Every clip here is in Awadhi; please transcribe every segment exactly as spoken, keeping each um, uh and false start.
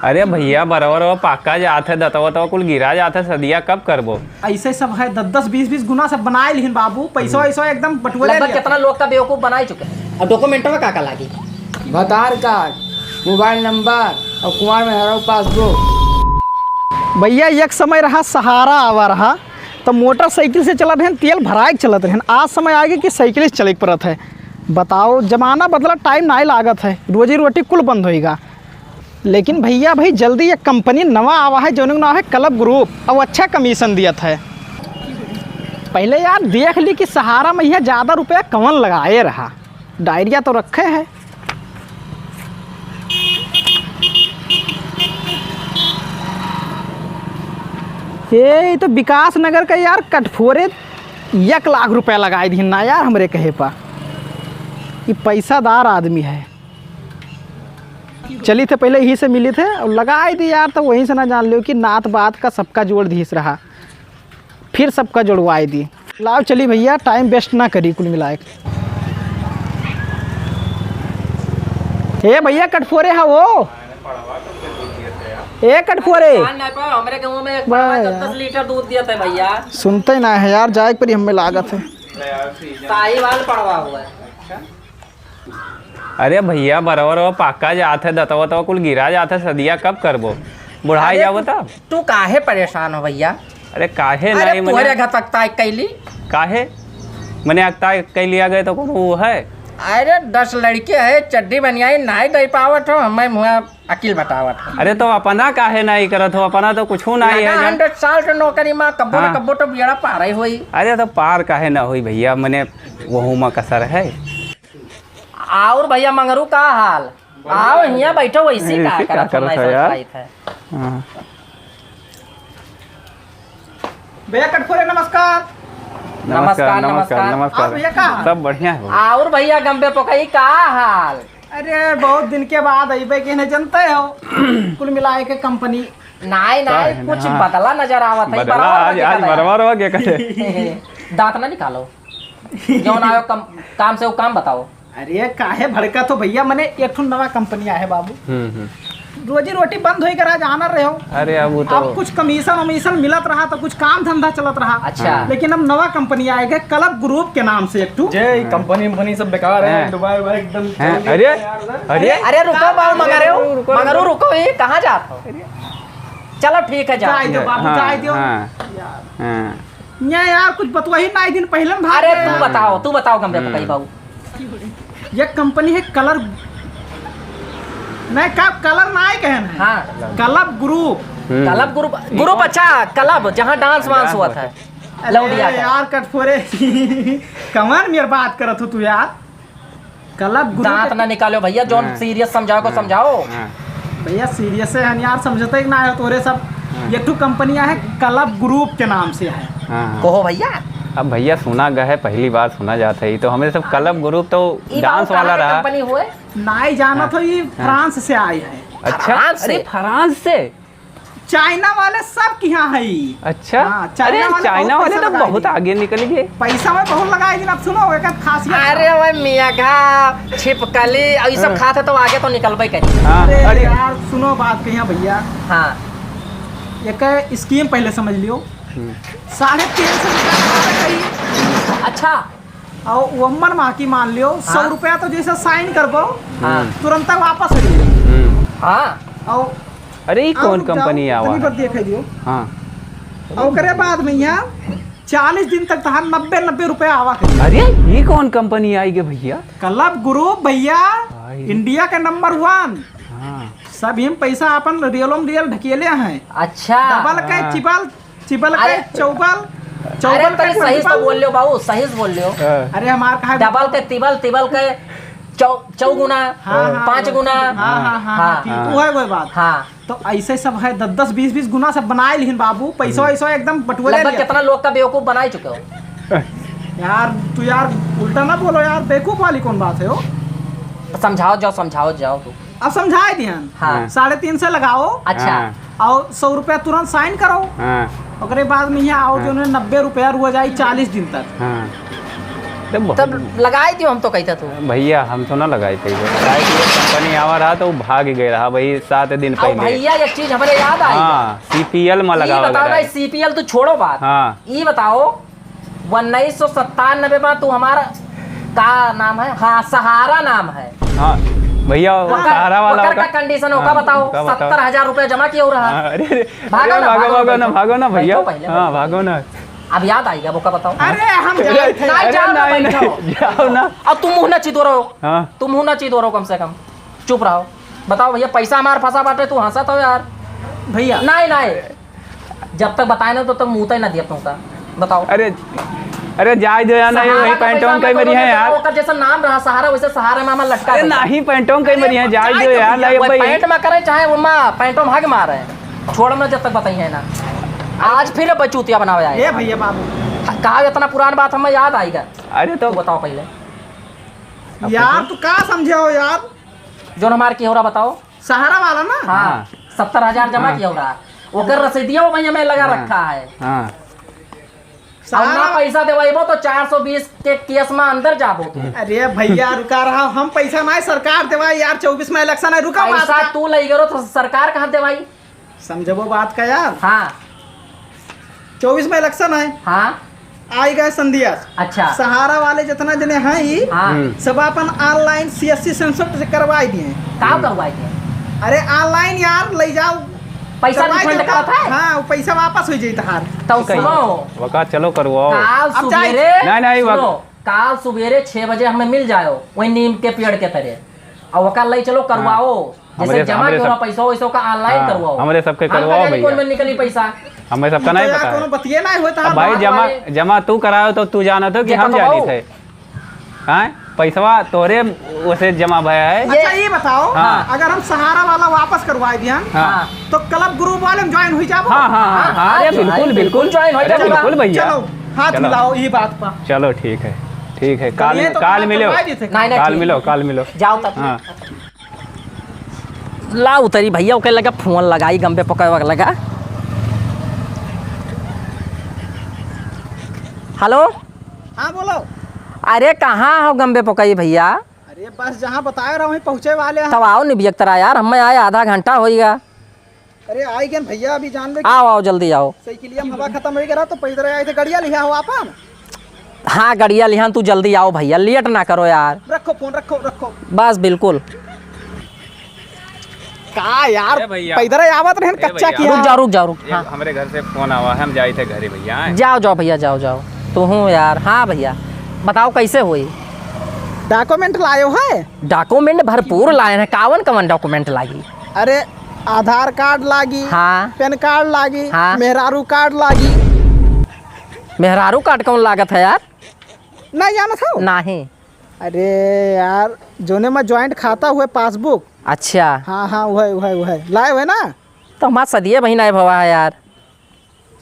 अरे भइया, बरवा रवा पाका जात है, दतवा वतवा कुल गिरा जात है, सदिया कब करबो? अइसे सब है, दस दस बीस बीस गुना सब बनाए लिहिन बाबू, पैसो हम्म। वैसो एकदम बटुआ ले लगभग लिया। कितना लोग का बेवकूफ बनाए चुके हैं। अब डॉक्यूमेंट में का का लागी? भतार कार्ड, मोबाइल नंबर और कुंवार में हराऊ पासबुक। भइया, एक समय रहा, सहारा आवा रहा, तो मोटरसाइकिल से चलत रहन, तेल भराए के चलत रहन। आज समय आ गया कि साइकिल से चले के पड़त है। बताओ, जमाना बदला, टाइम नाहीं लागत है, रोजी रोटी कुल बंद होइगा। लेकिन भइया भाई, जल्दी एक कंपनी नवा आवा है, जौन नाम है क्लब ग्रुप, और अच्छा कमीशन दियत है। पहले यार देख ली कि सहारा में यह ज्यादा रुपया कौन लगाए रहा, डायरिया तो रखे है। ये, ये तो विकास नगर का यार कटफोरे एक लाख रुपया लगाए दिहिन ना यार, हमरे कहे पर। ये पैसादार आदमी है। चली थे, पहले यही से मिली थे और लगाए दी यार, तो वहीं से ना जान लियो कि नात बात का सबका जोड़ दिहिस रहा, फिर सबका जोड़वाए दी। लाओ चली भइया, टाइम वेस्ट ना करी कुल मिलाए के। ए भइया, कटफोरे हा हो। ए कटफोरे। कान नहीं पाओ, हमरे गाँव में एक बड़ा पड़वा यार। दस दस लीटर दूध दिया था भइया। सुनते ना है यार, जाए के परी हमें लागत है। साहिवाल पड़वा हुआ है। अरे भइया, बरवा रवा पाका जात है, दतवा वतवा कुल गिरा जात है, सदिया कब करबो? बुढ़ाई अरे जाबो तू, तब। तू काहे परेशान हो भइया? अरे काहे अरे नाई मने तोहरे घर तक ताई कैली। काहे? मने अकता कैली आ गए तो कौन वो है? अरे दस लड़के है, चड्डी बनियाई नाई दे पावत हो, हमें मुँह अकिल बतावत हो। अरे तो अपना काहे नाई करत हो? अपना तो कुछ नाई है लगा जान। हंड्रेड साल से नौकरी मा, कब्बो न हाँ। कब्बो तो बेड़ा पार ही होई। अरे तो पार काहे ना होई भइया, मने वहू मा कसर है। और भइया मंगरू का हाल? आओ हियाँ बैठो, वैसे का ऐसे का करत हो, करत हो मैं यार? सोच रही था। हाँ। भइया कटफोरे नमस्कार। नमस्कार, नमस्कार, नमस्कार, नमस्कार। नमस्कार। और भइया का हाल? सब बढ़िया है। और भइया गंबे पोकई का हाल? अरे बहुत दिन के बाद अइबे के ने जनते हो। कुल मिलाए के कंपनी। नाई, नाई, काहे ना? कुछ हाँ। बदला नजर आवत है, बदला बरवा आज, के आज कदर। बरवा रवा के कदर। दांत ना निकालो। जौन आयो कम, काम से वो काम बताओ। अरे काहे भड़कत हो भइया, मने एक ठो नवा कंपनी आए है बाबू। हम्म, हम्म। रोजी रोटी बंद होई करा जाना रहे हो। अरे अब वो तो अब कुछ कमीशन वमीशन मिलत रहा तो कुछ काम धंधा चलत रहा। अच्छा। हाँ। लेकिन अब नवा कंपनी आए है क्लब ग्रुप के नाम से एक ठो। जे ई कंपनी वंपनी सब बेकार है, हाँ। दुबई उबई एकदम हाँ। चल गया अरे, यार उधर। अरे। अरे रुको बाबू, मगर रुको, रुको, मगर रुको। रुको, ये कहाँ जात हो? चलो ठीक है, जाओ। जाए दो बाबू, हाँ, जाए दो। हाँ। यार। हाँ। या यार, कुछ बतवा ही ना, एक दिन पहले हम भाग अरे गए। तू बताओ, तू बताओ गंबे हम्म। पकई बाबू। ये कंपनी है कलर, नहीं का कलर ना आए कहन है। हाँ। Club group. हम्म। क्लब ग्रुप, ग्रुप अच्छा, क्लब जहाँ डांस वांस डांस हुआ होता था। है। अरे लौंडिया का। यार कटफोरे, कमर मेर बात करत हो तू यार। क्लब ग्रुप दांत ना निकालो भइया, जौन हाँ। सीरियस समझाओ को हाँ। समझाओ। हाँ। भइया सीरियस है यार, समझते ही ना है तोरे सब। हाँ। ये ठू कंपनी है क्लब ग्रुप के नाम से है। हाँ, हाँ। कहो भइया। अब भइया सुना गए है, पहली बार सुना जात है, ये तो हमरे सब क्लब ग्रुप तो ई डांस बाबू वाला कहाँ के रहा। कंपनी हुए? नाई जानत हाँ। हो, ये हाँ। फ्रांस से आए हैं। अच्छा? फ्रांस अरे से? फ्रांस से? चाइना वाले सब के यहाँ है। अच्छा? हाँ, चाइना अरे, वाले चाइना बहुत वाले पैसा तो लगाए बहुत दिए। आगे निकल गए। पैसा में बहुत लगाए दिन, अब सुनो, एक खासियत अरे, है। ओए मियाँ घा, छिपकली, और ये सब हाँ। खाते तो आगे तो निकलबे करी। हाँ, अरे अरे। यार, सुनो बात कहिया भइया। हाँ। एक स्कीम पहले समझ लियो। हम्म। साढ़े तीन सौ रुपया कमावे करी। अच्छा। और वो मन माँ की मान लियो, सौ हाँ। रुपया तो जैसे साइन करबो, हाँ। तुरंत वापस आ जाइए। हम्म। हाँ। और अरे, ई आप कौन रुक जाओ, कंपनी आवा तनी है? पर देखे दियो। हाँ। और ओकरे बाद में यहाँ चालीस दिन तक तहार नब्बे, नब्बे रुपया आवा करी। अरे, ई कौन कंपनी आई गे भइया? क्लब ग्रुप भइया, आई। इंडिया के नंबर वन। हाँ। सब हम पैसा अपन रियलों में रियल ढकेले हैं। अच्छा। डबल के हाँ। चिबल, चिबल अरे, के चौबल, अरे, चौबल तनी के सही से ट्रिपल। बोल लियो बाबू, सही से बोल लियो। हाँ। अरे, हमार कहा डबल के तिबल, तिबल के चौ-, चौगुना, हाँ, हाँ, पाँच हाँ। गुना। हाँ, हाँ, हाँ, हाँ, हाँ। ठीक, हाँ। वो है, वो है बात। हाँ। तो ऐसे सब है, दस दस, बीस बीस गुना सब बनाए लिहिन बाबू, पैसो हम्म। ऐसो एकदम बटुए लगभग लिया। कितना लोग का बेवकूफ बनाए चुके हो? यार, तू यार उल्टा ना बोलो यार, बेवकूफ वाली कौन बात है हो? समझाओ जाओ, समझाओ जाओ तू। अब समझाए दिहन। हाँ। साढ़े तीन सौ लगाओ। अच्छा। हाँ। और सौ रुपया तुरंत साइन करो। हाँ। ओकरे बाद में यहाँ आओ, हाँ। जो उन्हें नब्बे रुपया रुआ जाए चालीस दिन तक। हाँ। तब तब लगाई दियो, हम तो कहता तू। भैया, हम तो ना लगाई थे। काहे कि वो कंपनी आवा रहा तो वो भाग गए रहा भाई, सात दिन अब पहले। भैया, एक चीज हमरे याद आई। हाँ, सीपीएल में ई लगावा बताओ रहा ना, है। सीपीएल तो छोड़ो बात। हाँ। ई बताओ, उन्नीस सौ सत्तानबे में तू हमारा का नाम है? हाँ, सहारा नाम है। हाँ, भैया, वो ओकर, सहारा वाला ओकर ओकर का कंडीशन ओकर हाँ, बताओ, ओकर बताओ। सत्तर हजार रुपया जमा किया हो रहा। हाँ, अरे, अरे, भागो अरे, ना, भागो, भागो, भागो ना, ना, भागो ना भैया। बैठो पहले, हाँ, बैठो। भागो ना। अब याद आएगा, वो का बताओ। अरे, हम अरे, जाए थे। नहीं, अरे, जाओ ना, नहीं, बैठो। नहीं, जाओ ना। अब तुम मुंह ना चिदो रहो। हाँ। तुम मुंह ना चिदो रहो, कम से कम चुप रहो। बताओ भैया, पैसा हमार फंसा बाटे, तू हंसत हो यार। भैया। नहीं, नहीं। जब तक बताए ना, तब तक मुंह तक ना दिया तुमका। बताओ। अरे, अरे, जाए दो यार, नहीं, सहारा वही का पैंटों पैसा में कई मरी कौनो है यार। ओकर जैसा नाम रहा सहारा, वैसे सहारा में हमार लटका अरे, देगा। नहीं, पैंटों कई अरे, मरी है, जाए जाए दो दो यार, भैया, नहीं, कोई भाई। पैंट में करे, चाहे वो माँ पैंटों में हग मारे। छोड़ ना, जब तक बताई है ना। आज फिर अब चूतिया बनावे आए। ए भैया बाबू। कहा इतना पुरान बात हमें याद आएगा। अरे तो तू बताओ पहले। अब यार, पूछो। तू का समझे हो यार? जोन हमार की हो रहा बताओ। सहारा वाला ना? हाँ, हाँ। सत्तर हजार जमा हाँ। किया हो रहा। ओकर रसीदिया वो भैया में लगा हाँ। रखा है। हाँ। और ना सहारा पैसा देवाइबो तो चार सौ बीस के केस में अंदर जाबो तू। अरे भैया, रुका रहा, हम पैसा ना है, सरकार देवाई यार, चउबीस में इलेक्शन है, रुका बात पैसा का। तू लई गयो तो सरकार कहाँ देवाई? समझबो बात का यार। हाँ। चउबीस में इलेक्शन है। हाँ। आई गए संदेश। अच्छा। सहारा वाले जितना जने हैं ही, हाँ। हम्म। सब अपन ऑनलाइन सीएससी सेंसर से करवाई दिए। का करवाई दिए? अरे ऑनलाइन यार, ले जाओ। पैसा करवाई refund देता। करत है? हाँ, वो पैसा वापस हो जाई तहार। तो ठीक है। सुनो। वका चलो करवाओ। काल अब जाए। सुबेरे, नहीं, नहीं, सुनो, वक- काल सुबेरे छह बजे हमें मिल जाओ, वही नीम के पेड़ के तरे। और वका ले चलो, करवाओ। हाँ। जैसे हमरे, जमा हमरे के सब, वहाँ पैसा वैसा का ऑनलाइन हाँ, करवाओ। हमरे सबके हम करवाओ का जानी भैया। कौन में निकली पैसा? हमें सबका तो नहीं यार, पता है। कोनो बतिये नहीं होता। अब भाई, बात जमा, वाले जमा तू कराओ तो तू जानत हो कि जे हम कतवाओ। जानित है। हाँ, पैसवा तोरे ओसे जमा भया है। अच्छा, ये बताओ, हाँ। अगर हम सहारा वाला वापस करवाए दिया, हाँ। तो क्लब ग्रुप वाले में ज्वाइन हुई जाबो? हाँ, हाँ, हाँ, हाँ, अरे हाँ, बिल्कुल, बिल्कुल। बिल्कुल ज्वाइन हो अरे जाबो। बिल्कुल भैया। चलो, हाथ चलो। मिलाओ, ये बात पर। चलो, ठीक है, ठीक है, काल, चलिए, तो काल काल मिलो। करवा दी थे। नहीं, नहीं, काल ठीक। मिलो, काल मिलो। जाओ तब। हाँ। ला उतरी भैया, ओके लगा फोन लगाई, गंबे पकड़वा लगा। हेलो। हाँ, बोलो। अरे, कहाँ हो गंबे पकई भैया? अरे, बस जहाँ बताए रहो, वहीं पहुँचे वाले हैं। तब आओ निबियक तरा यार, हमें आए आधा घंटा होइगा। अरे, आई गए भैया, अभी जान ले। आओ, आओ, जल्दी आओ। साइकिलिया में हवा खत्म हो गया, तो पैदल आए थे, गड़िया लिया हो आपन? हाँ, गड़िया लिहान, तू जल्दी आओ भैया, लेट ना करो यार। रखो फोन, रखो, रखो। बस बिल्कुल। का यार, ए भैया। पैदल आवत रहन, ए कच्चा भैया। किया। रुक जाओ, रुक जाओ, रुक। ये हाँ। हमरे घर से फोन आवा है, हम जाई थे घरे भैया, हैं? जाओ, जाओ भैया, जाओ, जाओ। तू हूँ यार। हाँ भैया, बताओ कैसे हुई? डॉक्यूमेंट लायो है? डॉक्यूमेंट भरपूर लाए हैं। कावन कावन डॉक्यूमेंट लागी? अरे, आधार कार्ड लागी, हाँ। पैन कार्ड लागी, हाँ। मेहरारू कार्ड लागी। मेहरारू कार्ड कौन लागत है यार? नहीं जानत हो? नहीं। अरे यार, जोने में ज्वाइंट खाता हुए पासबुक। अच्छा। हाँ, हाँ, वही, वही, वही। लाए हुए ना? तो हमार सदिये बहिन आए भवा है यार।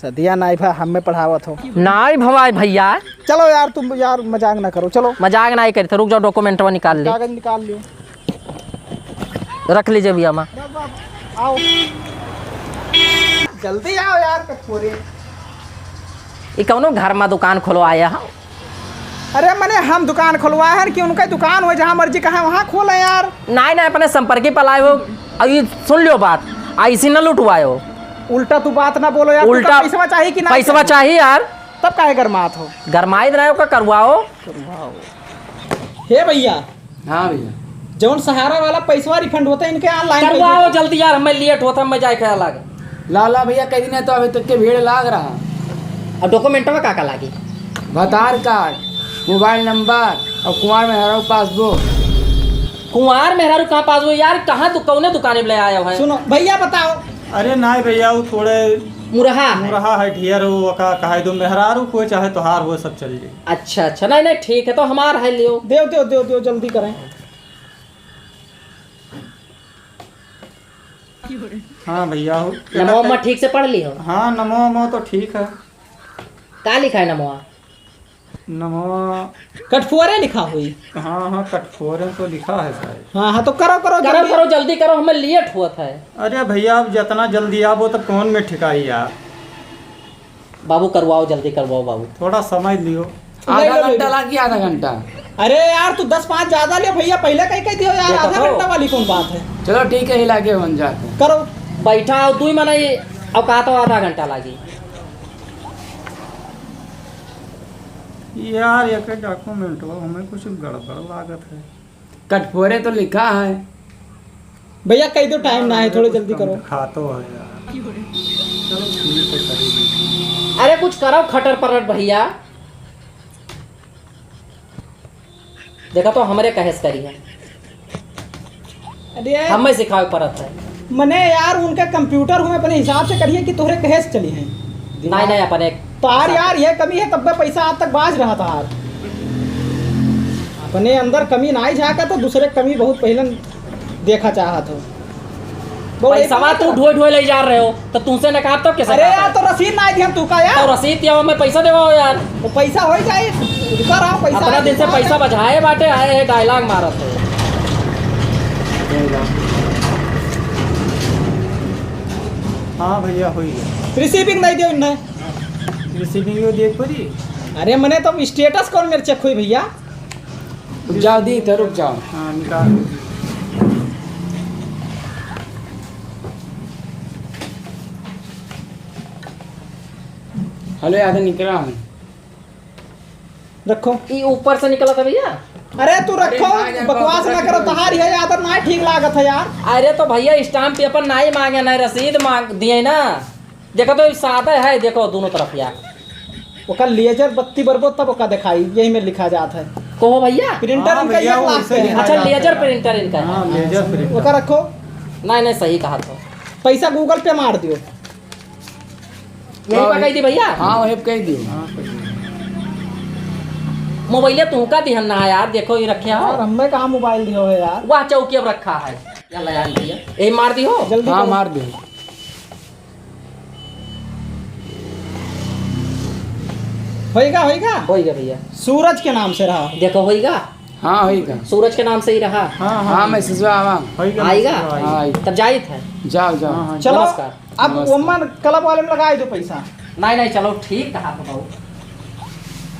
सदिया नाई भा, हमें पढ़ावत हो। नाई भवा है भैया। चलो यार, तुम यार मजाक ना करो, चलो। मजाक नाई करी, तो रुक जाओ, डॉक्यूमेंटवा निकाल ले। कागज निकाल लियो। रख लीजिए भैया, माँ। आओ। जल्दी आओ यार, कठोरे। ये कौनो घर में दुकान खुलवाया है? अरे, मने हम दुकान खुलवाए हैं कि उनका दुकान हो, जहाँ मर्जी कहाँ वहाँ खोले यार। नाई, नाई, अपने संपर्की पलाए हो। अब ये सुन लियो बात, ऐसी न लुटवाए हो। उल्टा तू बात ना बोलो यार, उल्टा तुका पैसवा चाही कि ना पैसवा चाही? चाही यार। तब काहे गरमात हो? गरमाई ना हो का करवाओ। हे भैया। हाँ भैया। जौन सहारा वाला पैसवा रिफंड होता है, इनके ऑनलाइन करवाओ जल्दी यार, हमें लेट होता, मैं जाए के अलग। ला, ला भैया, कई दिन है तो अभी तक के भीड़ लाग रहा। और डॉक्यूमेंटवा का का लागी? आधार कार्ड, मोबाइल नंबर और कुंवार मेहरारू पासबुक। कुंवार मेहरारू कहाँ पासबुक यार? कहाँ तू कौने दुकाने में ले आया है? सुनो भैया, बताओ। अरे नाई भैया, वो थोड़े मुरहा है। मुरहा है, ढेर हो का कहा दो, मेहरारू को चाहे तोहार हो, सब चल जाई। अच्छा, अच्छा, नहीं, नहीं, ठीक है, तो हमार है लियो। देव, देव, देव, देव, जल्दी करें। हाँ भैया, हो। नमो वमो ठीक से पढ़ ली हो? हाँ, नमो वमो तो ठीक है। का लिखा है नमो? नमो। कटफोरे लिखा हुई। हाँ, हाँ, कटफोरे तो लिखा है शायद। हाँ, हाँ, तो करो, करो, करो, जल्दी। करो, जल्दी करो, हमें लेट होत है। अरे भैया, अब जितना जल्दी आबो तो कौन में ठिकाई यार। बाबू, करवाओ, जल्दी करवाओ बाबू। थोड़ा समय लियो। आधा घंटा लागी, आधा घंटा। अरे यार, तू दस पाँच ज्यादा ले भइया, पहिले कही कही दियो यार, देखो आधा तो। घंटा वाली कौन बात है? चलो ठीक है, हिला के बन जाते हैं। करो। बैठा हो, दुई मनई, औकात हो, आधा घंटा लागी। यार, एक document हो, हमें कुछ गड़बड़ लागत है। कटफोरे तो लिखा है। भइया, कही दो, time ना है, थोड़े कुछ जल्दी कम करो। दिखातो है यार। चलो, ठीक है, कर ही दीजिए। अरे, कुछ करो, खटर परट भइया। देखा तो हमरे कहे से करी है। अरे हमें सिखावे पड़त है। मने यार उनके computer हुए अपने हिसाब से करिए कि तोहरे कहे से चली है। नहीं, नहीं, अपने तार यार ये कमी है तब पैसा आज तक बाज रहा था यार। अपने अंदर कमी ना ही झाका तो दूसरे कमी बहुत पहले देखा चाहत हो। बहुत पैसवा एक तू ढोए ढोए ले जा रहे हो, तो तुमसे नकार तो कैसे अरे कहा यार, था? तो रसीद ना दिहन तू का यार? तो रसीद दिया, मैं पैसा देवा हो यार। तो पैसा हो जाए, रुका रहा, पैसा अपना दिन से पैसा बचाए बाटे, आए है dialogue मारत हो। हाँ भइया, होई गया। Receiving नहीं दियो इन्हें। Receiving यो देख पड़ी। अरे मने तो status कौन मेरे check हुई भइया? रुक जाओ दी, तो रुक जाओ। हाँ, निकाल। हेलो, याद निकला हूँ। रखो। ई ऊपर से निकला था भइया। अरे तू अरे रखो, ना यार, बकवास बहुत ना करो, गलत तहार यह आदत ना ठीक लागत है यार। अरे तो भइया stamp paper ना ही मांगे, ना रसीद मांग दिए ना। देखो तो ई सादा है, देखो दोनों तरफ यार। ओका laser बत्ती बरबो तब ओका दिखाई, यही में लिखा जात है। कहो भइया। Printer हाँ इनका भइया, एक लाख वैसे के है। लिखा अच्छा, जाता laser है। Printer इनका है। हाँ, laser printer। ओका रखो। नहीं, नहीं, सही कहा तो। पैसा Google Pay मार दियो। यही हाँ, पकाई थी भइया। हाँ, वही पकाई दियो। हाँ, पकाई दियो। मोबाइल तुमका दिहन ना यार, देखो ये रखे हो। यार, हमें कहाँ मोबाइल दियो है यार? वह चौकी अब रखा है। यह ले आन भइया। यही मार दी हो। जल्दी हाँ, करो। मार दियो। होइगा, होइगा? होइगा भइया। सूरज के नाम से रहा। देखो, होइगा? हाँ, होइगा। सूरज के नाम से ही रहा। हाँ, हाँ, हाँ। Message आवा। होइगा, आइगा? Message आइगा। हाँ, आइगा। तब जाइत है। जाओ, जाओ। हाँ, हाँ, चलो, नमस्कार। अब नमस्कार। Women club वाले में लगाई दो पैसा। नहीं, नहीं, चलो, ठीक कहा तो बाबू।